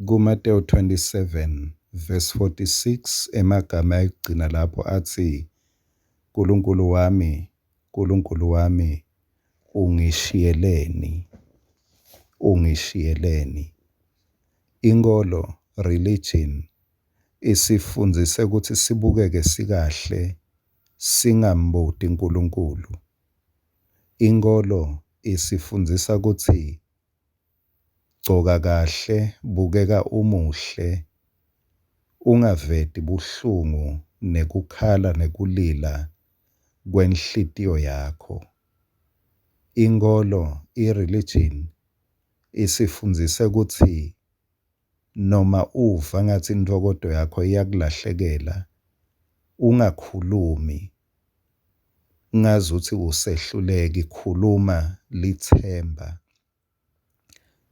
KuMatewu 27 verse 46 emagama ekugcina lapho atsi, Nkulunkulu wami, Nkulunkulu wami, ungishiyeleni? Ungishiyeleni? Inkholo, religion, isifundzise kutsi sibukeke sikahle singambuti Nkulunkulu. Inkholo isifundzisa kutsi gcoka kahle, bukeka umuhle, ungaveti buhlungu nekukhala nekulila kwenhlitiyo yakho. Inkholo, i-religion, isifundzise kutsi noma uva ngatsi intfokoto yakho iyakulahlekela, ungakhulumi ngazuthi usehluleki, khuluma litsemba.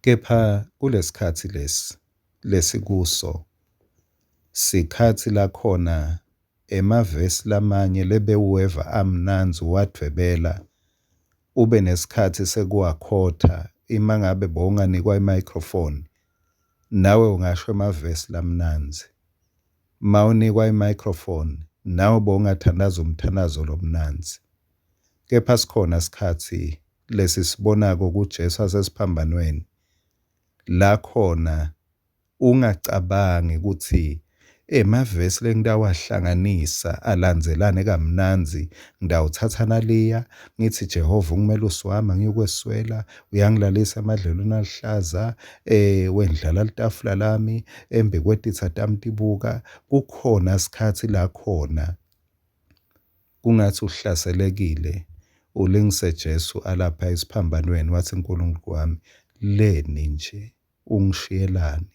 Kepha kulesikhatsi lesi lesikuso, sikhatsi lakhona emavesi lamanye lebewuweva amnandzi uwadvwebela, ube nesikhatsi sekuwakhotha ima ngabe bowunganikwa i-microphone nawe ungasho emavesi lamnandzi. Mawunikwa i-microphone nawe bowungathandaza umthandazo lomnandzi. Kepha sikhona sikhatsi lesisibonako kuJesu asesiphambanweni la khona ungacabangi kutsi emavesi lengitawahlanganisa alandzelane kamnandzi, ngitawutsatsa naliya ngitsi Jehova ungumelusi wami angiyukweswela, uyangilalisa emadlelweni aluhlaza, wendlala litafula lami embikwetitsa tami tibuka. Kukhona sikhatsi la khona kungatsi uhlaselekile ulingise Jesu alapha esiphambanweni watsi Nkulunkulu wami leni nje ungishiyelani?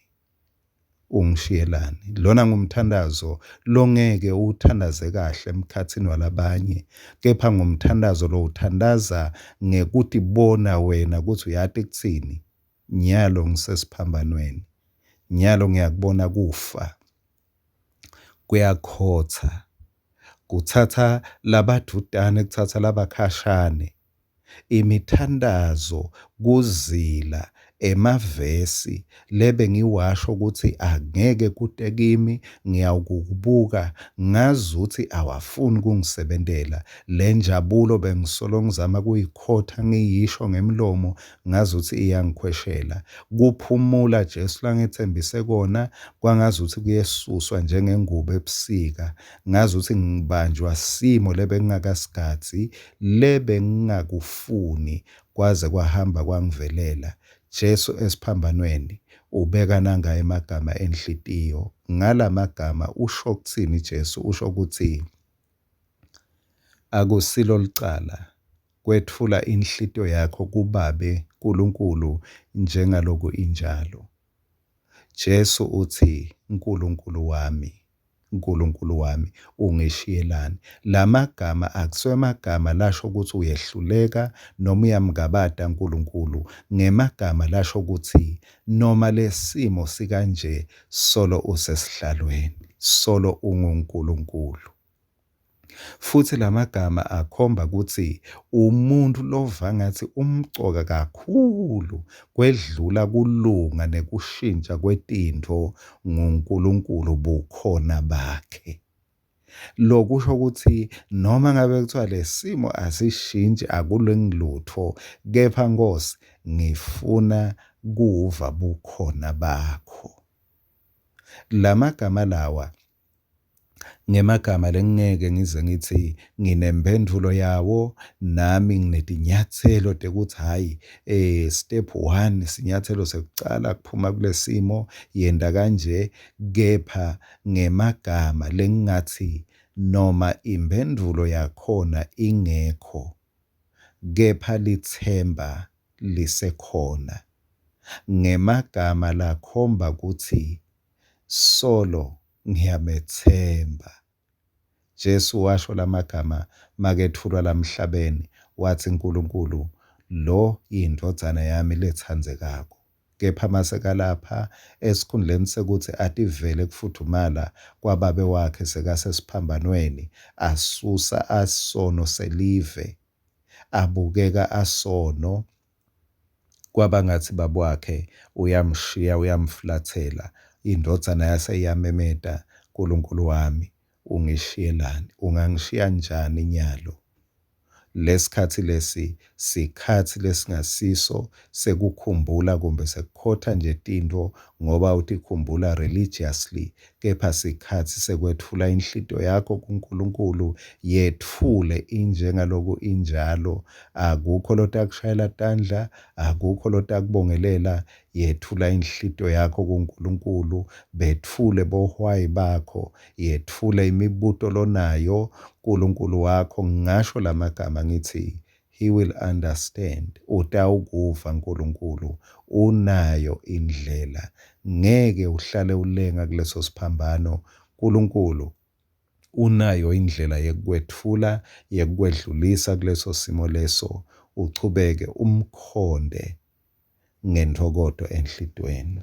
Ungishiyelani? Lona ngumthandazo longeke uwuthandaze kahle emkhatsini walabanye, kepha ngumthandazo lowuthandaza ngekutibona wena kutsi uyati kutsini. Nyalo ngisesiphambanweni, nyalo ngiyakubona kufa kuyakhotsa, kutsatsa labadvutane, kutsatsa labakhashane. Imithandazo, kuzila, emavesi lebengiwasho kutsi angeke kute kimi, ngiyawukukubuka ngazuthi awafuni kungisebentela. Le njabulo bengisolo ngizama kuyikhotha ngiyisho ngemlomo ngazuthi iyangikhweshela. Kuphumula Jesu langetsembise kona kwangazuthi kuyesuswa njengengubo ebusika, ngazuthi ngibanjwa simo lebengingakasigadzi, lebengingakufuni kwaze kwahamba kwangivelela. Jesu esiphambanweni ubeka nanga emagama enhlitiyo. Ngalamagama usho kutsini Jesu? Usho kutsi akusilo licala kwetfula inhlitiyo yakho kuBabe Nkulunkulu njengaloku injalo. Jesu utsi, Nkulunkulu wami, Nkulunkulu wami, ungishiyelani? Lamagama akusiwo emagama lasho kutsi uyehluleka noma uyamngabata Nkulunkulu, ngemagama lasho kutsi noma lesimo sikanje solo usesihlalweni, solo unguNkulunkulu. Futsi lamagama akhomba kutsi umuntfu lova ngatsi umcoka kakhulu kwedlula kulunga nekushintsha kwetintfo nguNkulunkulu bukhona bakhe. Lokusho kutsi noma ngabe kuthiwa lesimo asishintshi akulungi lutfo, kepha Nkosi ngifuna kuva bukhona bakho. Lamagama lawa ngemagama lengingeke ngize ngithi nginemphendvulo yawo, nami nginetinyatselo tekuthi hhayi step 1 sinyathelo sekucala kuphuma kulesimo yenta kanje, kepha ngemagama lengingathi noma imphendvulo yakhona ingekho, kepha litsemba lisekhona. Ngemagama lakhomba kutsi solo ngiyamethemba. Jesu washo lamagama maketfulwa lamhlabeni, watsi Nkulunkulu lo indvodzana yami letsandzekako. Kepha masekalapha esikhundleni sekuthi ativele kufudumala kwababe wakhe sekasesiphambanweni, asusa asono selive, abukeka asono. Kwaba ngatsi babe wakhe uyamshiya uyamfulatsela. Indvodzana yase iyamemeta, Nkulunkulu wami, ungishiyelani? Ungangishiya njani nyalo? Lesikhatsi lesi sikhatsi lesingasiso sekukhumbula kumbe sekukhotha nje tintfo ngoba utikhumbula religiously, kepha sikhatsi sekwetfula inhlitiyo yakho kuNkulunkulu, yetfule injengaloku injalo. Akukho lotakushayela tandla, akukho lotakubongelela. Yetfula inhlitiyo yakho kuNkulunkulu, betfule bohwayi bakho, yetfule imibuto lonayo Nkulunkulu wakho. Ngingasho lamagama ngithi he will understand. Utawukuva Nkulunkulu, unayo indlela. Ngeke uhlale ulenga kuleso siphambano. Nkulunkulu unayo indlela yekukwetfula, yekukwedlulisa kuleso simo leso, uchubeke umkhonde ngentfokoto enhlitiyweni.